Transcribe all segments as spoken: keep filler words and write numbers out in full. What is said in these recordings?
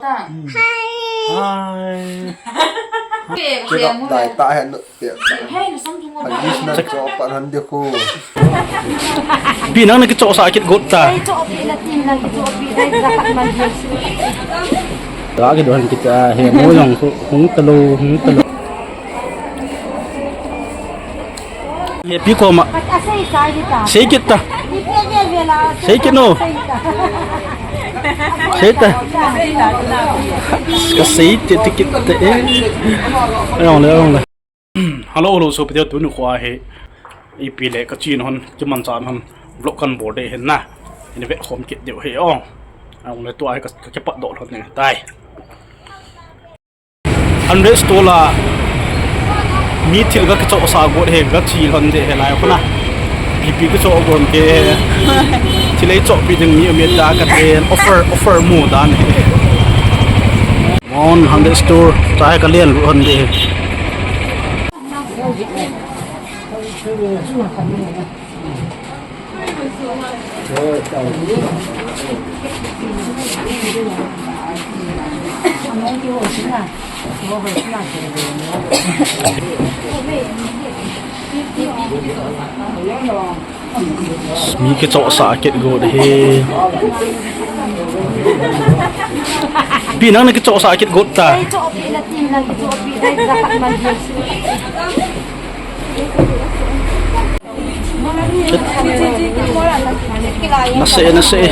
Hi. Hi. Kidok dai ta hen, no, pe ta. Hey, no, Samsung mo. English na cho pa han de ko. Pi nang na kichohsah kit got ta. Hey, cho pi la tin la kicho pi dai la khat man de. Ka kidoh han kit a, he mo jong ko hung ta lou, hung ta lou. Happy koma. Sei kit ta. Sei kit no. Sei ta. Ka sei te te kit te e. Ayong le, ayong le. Hello, hello, so pite tuni kho ahi. Ipi le ka chin hon, kimanchah hon, vlog kan bol de hin na. Ini ve khom kit deu hi ong. Ayong le tua hi ka, ka kipat doh lhon ni tai. Hundred store la mi thil ka kichohsah got hi ka chi lhon de hi lai khuna. Ipi kichoh got ke thil ei chohpi ding mi um e ta ka ten offer, offer mu dan hi. Mon hundred store ta hi ka len lhon de hi. Mi kichohsah kit got hi. Pi nang na kichohsah kit got ta. Nase, nase.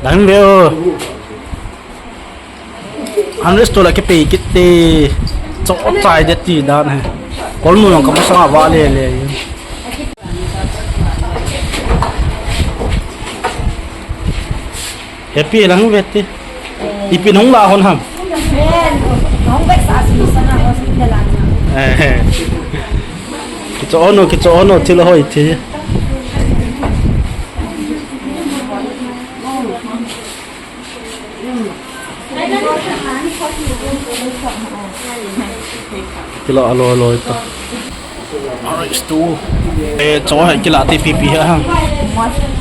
Lang veo. Hundred store la kipe kit te. Choh chai de ti dan hi. Kol nu jong ka masang a va le le. Happy lang ve ti. Ipi nung la hon ham. Eh. Kichoh no, kichoh no, thil hoi ti. Kila alo alo ito. Alright, stu. Eh, choh hai kila ti pipi ha.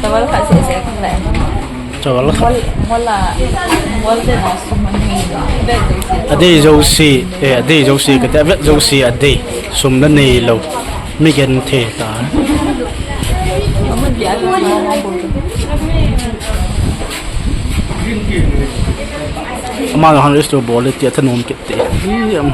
Tawal khat se se kan le. Tawal khat. Mol, mol a, mol de na sum a nei. Adei jouse, eh, adei jouse, ka te vet jouse, adei. Sum la neilou. Mi gen the ta. Ama hundred store bol le ti a thanom kit te. Ih, am.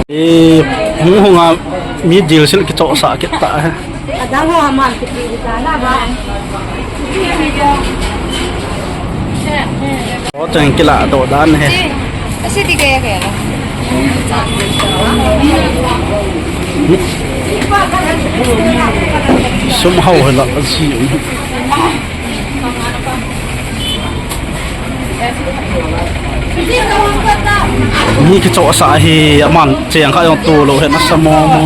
Eh, hung hung a mi dil sil kichohsah kit ta he. Adang ho aman kipi kita na ba. O, teng kila doh dan he. Kasi di kaya kaya. Sum hao he la, si. Mi kichohsah hi aman cheng kha jong tolou he nasa mo mo.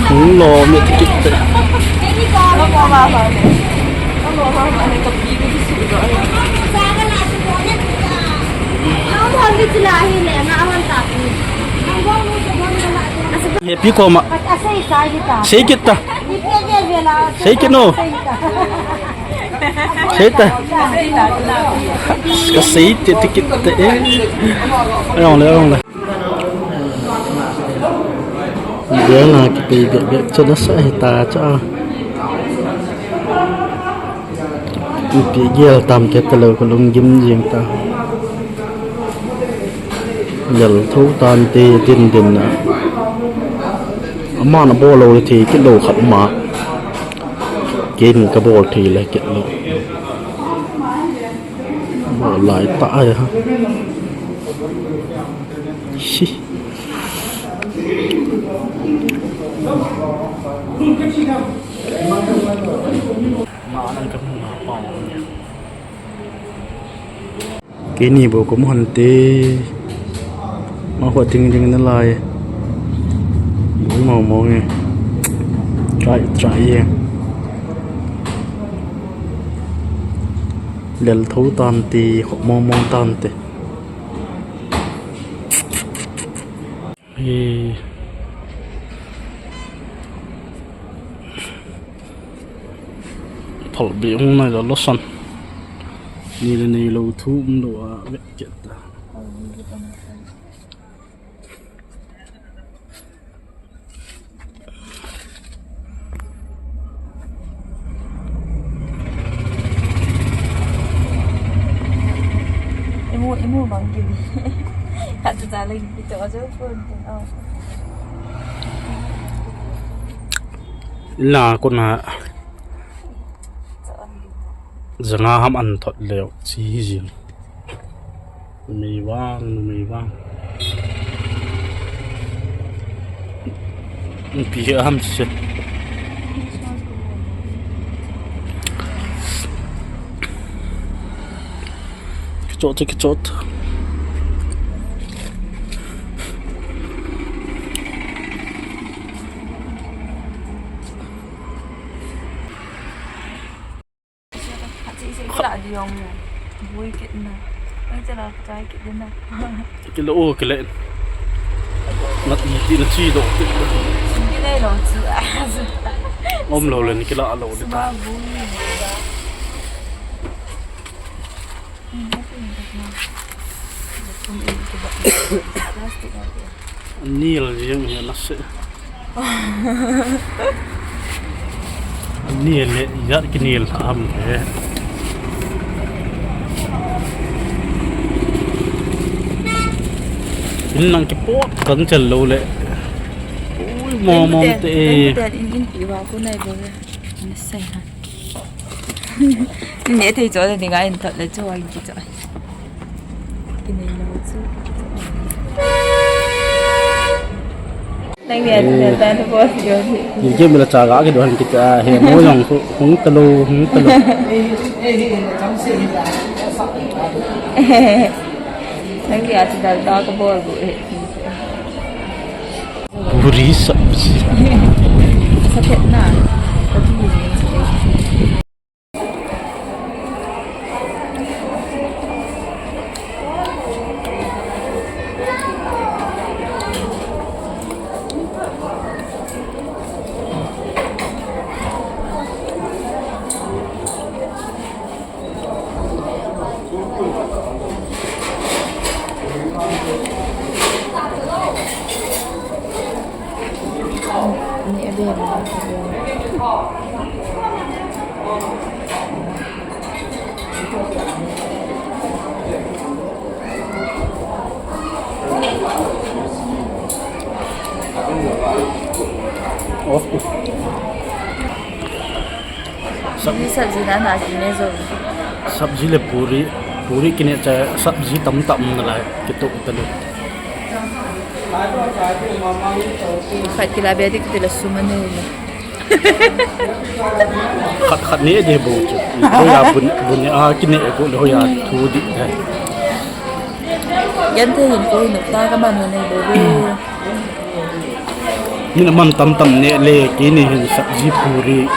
Hung lo mi ti kit te. Happy koma. Sei kit ta. Sei kit no. Sei ta. Ka sei te te kit te e. Ayong le, ayong le. Dia na kipe be be chana sa hi ta cha. Ipi gel tam kit talou ka lunggim jing ta. Gel tho tante din din na. Aman abol lou thei kit lou khat ma. Ken kabol thei le kit lou. Bol lai ta ai ha. Shi. Keini bou kamu hon te. Maho ding ding nalai. Bou mong mong e. Try, try e. Lel tho tante, khop mong mong tante. Hi. Phalbi hung nai la losan. Ni le nei lou thu umlou a vet kit ta. Imu, imu bang kibi. Khat tu ta lagi kita aja pun. Oh. Ila ko na. Janga ham an thot leo chi hi jing. Numei vang, numei vang. Pi ham se. Kichot, kichot. Kila diong. Bui kit na. Ang chala chai kit na. Kila o kila. Nat ni ti na chi do. Kila lo chu. Om lo le ni kila lo de ta. Suma bui. Plastic. Nil jeng hi na se. Nil le, ijat kinil ham he. In lang kipot kan chel lo le. Ui, mo mo te. In, in pi wa ku nai bo le. Ni sai ha. Ne thei cho le ni ngai in thot le cho wa in ki cho. Ki nei lo chu. Nang ni a ti na ta na bo si yo ni. Ni ke mi la cha ga ke do han ki ta he mo jong khu hung ta lo, hung ta lo. Nang ni a ti da ta ka bol bu he. Puri sabji. Sa phet na. Ka tu ni. Sabji, sabji na na kine jo. Sabji le puri, puri kine cha sabji tam tam na lai kitu talu. Khat kila be dik tila sumane. Khat khat ni de bo chu. Hoya bun bun a kine ko le hoya thu di. Yan te hin ko hin ta ka man ne bo. Min a man tam tam ne le kini hin sabji puri.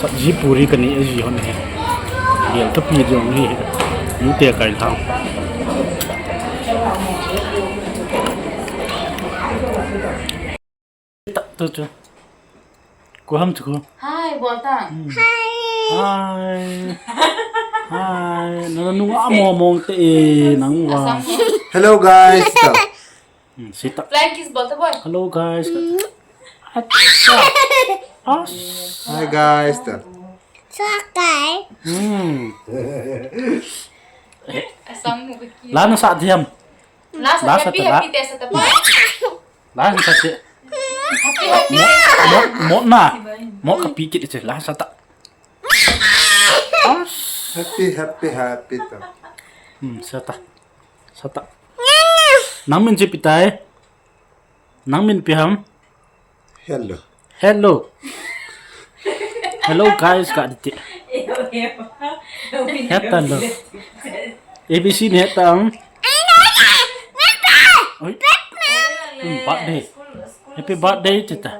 Sabji puri kani aji hon he. Bial tapi jong hi. Mu te kai thang. Tak tu tu. Ko ham tu ko. Hi, Bolta. Hi. Hi. Na nung amo mong te e nang wa. Hello guys. Hmm, sita. Flying kiss, Bolta boy. Hello guys. Acha. As. Hi guys. Sakai. Hmm. Asam mo ki. Lana sa diam. Lasa happy happy te sa ta pa. Lana sa te. Happy happy. Mo mo na. Mo ka pikit ite lana sa ta. As. Happy happy happy ta. Hmm, sa ta. Sa ta. Nang min chi pitai. Nang min pi ham? Hello. Hello. Hello guys, ka diti. Heta lo. A B C ni heta ang. Oi. Hmm, birthday. Happy birthday, tita.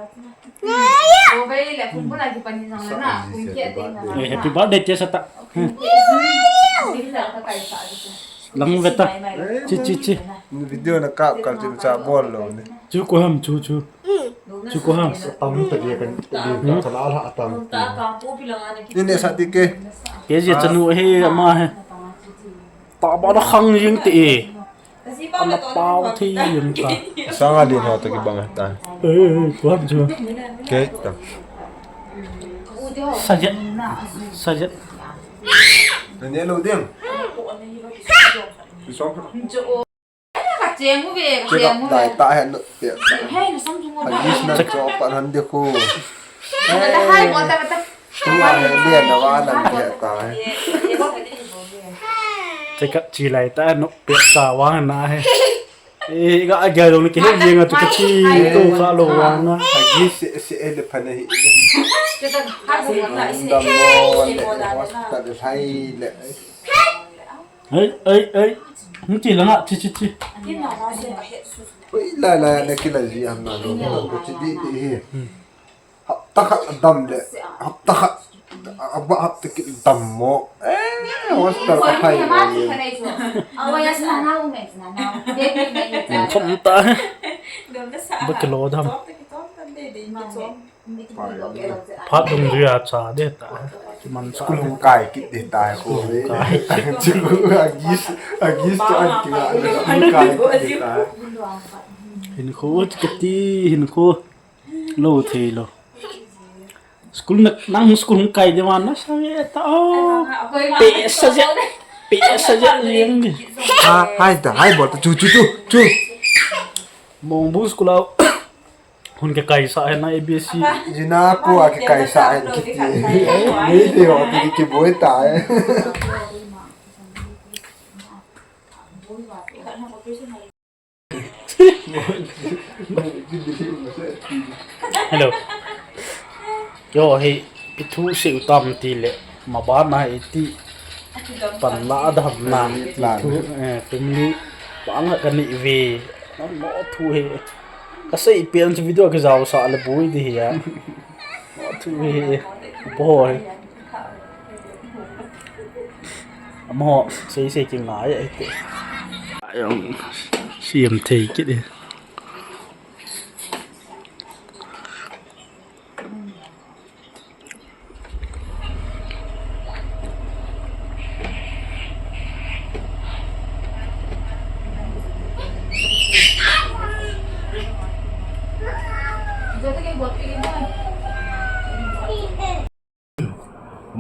Eh, happy birthday, tia sa ta. Hmm. Lang veta. Chi, chi, chi. Video na kap kap chi cha bol lo ni. Chu ko ham, chu, chu. Chu ko ham. Tam ta dia kan, dia kan chala la tam. Ni ne sa ti ke. Ke je chanu he ama he. Ta ba da khang jing ti e. Ana pau thi jing ta. Sanga din ho ta ki bang ta. Eh, eh, ko ham chu. Ke ta. Sajet. Sajet. Ne lo ding. Som. Ka cheng u ve, ka cheng u ve. Dai ta hen no. Hei, na sam chung u. Hagis na cho pan han de ko. Na hai mo ta ta. Tu a he le na wa na de ta. Che ka chi lai ta no pe sa wa na he. E ga ga dong ke he nga tu ka chi to ka lo wa na. Hagis se se e de pan he. Che ta ha se na se. Dam mo le ta de hai le. Ei, ei, ei. Hung ti langa, ti, ti, ti. Ui, lai, lai, na kila ji am na lo. Ko ti di, di, hi. Hapta khat dam le. Hapta khat. Aba hapta kit dam mo. Eh, hostel ka phai mo ni. Awa ya sna na u me sna na. Dei me me. Khom ta. Ba kilo dam. Phat dung jui a cha de ta. Kiman cha. School hung kai kit de ta ko. School hung kai. School a gis, a gis to an ki la. School kai kit de ta. Hinkho kiti, hinkho. Lo thei lo. School na, nang school hung kai de man na sa ye ta o. Pe sa je. Pe sa je jeng de. Ha, hai ta, hai bol ta chu, chu, chu, chu. Mongbu school a. Hun kikaisa hen na A B C. Jina ko a kikaisa hen kiti. Nei te ho ti kiboi ta e. Hello. Yo, hi, pithu se utam ti le, mabana iti. Pan la dam na, pithu, eh, tumli, bang ka ni ve, nam mo thu he. Ka sei pian chu video ka jao sa le bui di hi ya. Mo thu he. Boy. Mo sei sei ki ngai ai te. Ayong siam thei kit e.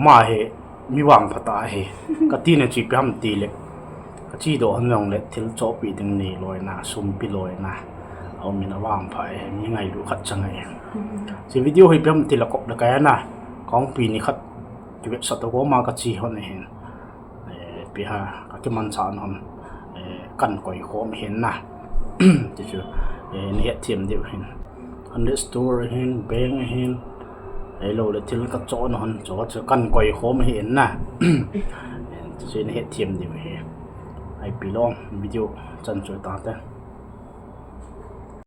Ama hi mi vangpha tah ahi. Ka tina chu ipi ham ti le, ka chi doh hon jong le thil chohpeh ding nei loi na, sum pe loi na. A um in a vangpha ahi, mi ngailu khat chang ahi. Hiche video hi ipi ham ti le kop le kai na, kong pi ni khat kivetsah to ko ma ka chi hon ahin. Eh, ipi ham, ka kimanchah na hon, eh, kan koi khom ahin na. Ti chu, eh, nei het them diu ahin. Hundred store ahin, bank ahin, ahilou le thil ka choh na hon, chu chu kan koi khom ahin na. Ti chu nei het them diu ahi. Ipi lom, video chan chu ta te.